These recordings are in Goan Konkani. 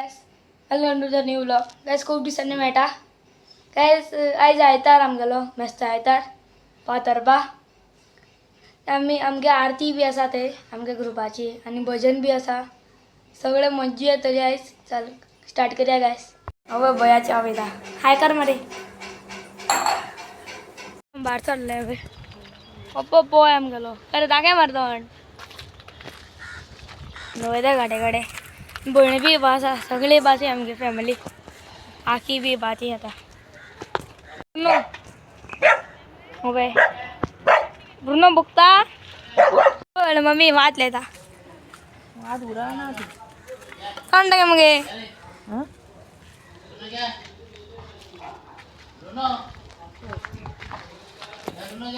Welcome to the new vlog guys. खूब दिसांनी मेळटा गायस. आयज आयतार आमगेलो मेस्ता आयतार फातर्पा. आमी आमगे आरती बी आसा ते आमगे ग्रुपाची आनी भजन बी आसा. सगळे मज्जा येतली आयज. चल स्टार्ट करया गायस. हय बयाची हांव वयता. हाय कर मरे. भायर सरले हय. पप्पा पोय आमगेलो. अरे दाखय मरे तोंड. वयता गाडे गाडे. भयणी बी येवपा आसा. सगळी येवपाची आमगे फॅमिली आखी बी येवपाची आतां. ब्रुनो ओके ब्रुनो बुकता. मम्मी वात लेता. वाद उरा ना ती. कोण मगे?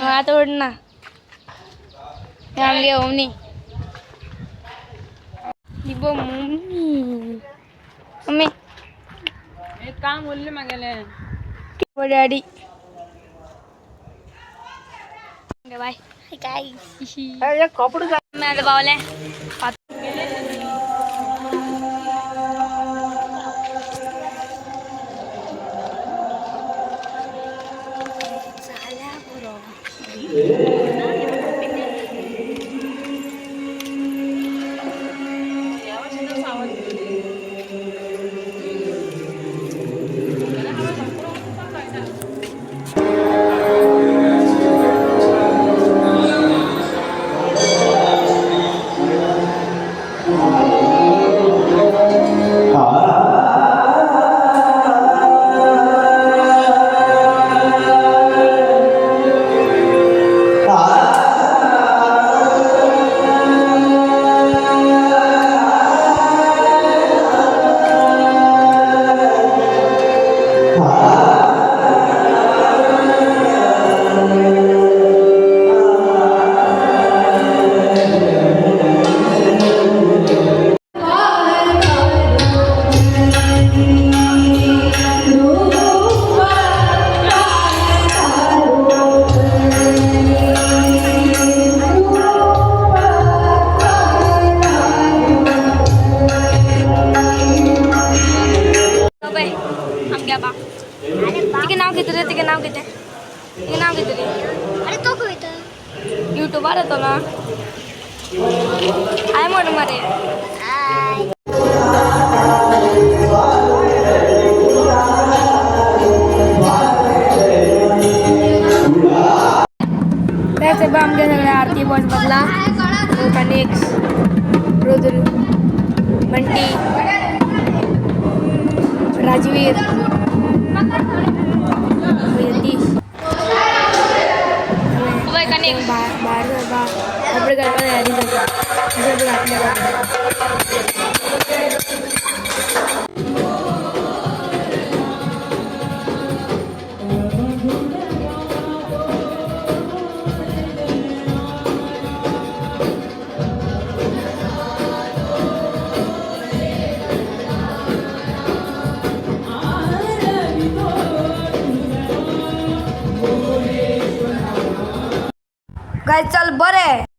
आतां उडना आमगे ओमनी. दिबो मम्मी मम्मी. एक काम उरलें मागेलें. डॅडी बाय काय. एक कपडो. आमी आतां पावले. जाल्या पुरो. पळय आमगे बा. तिगे नांव कितें रे? तिगे नांव कितें? तिगे नांव कितें रे? अरे तो खंय? युट्यूबार येतो ना. हाय म्हण मरे. हाय. त्याच बा आमगे सगळे आरती बस बदला. कनिक्स, रुद्र, बंटी, राजवीर, यतीश. भायर सरपा कपडे घालपा तयारी जाता. अशें घातले कपडे. काय चल बरें.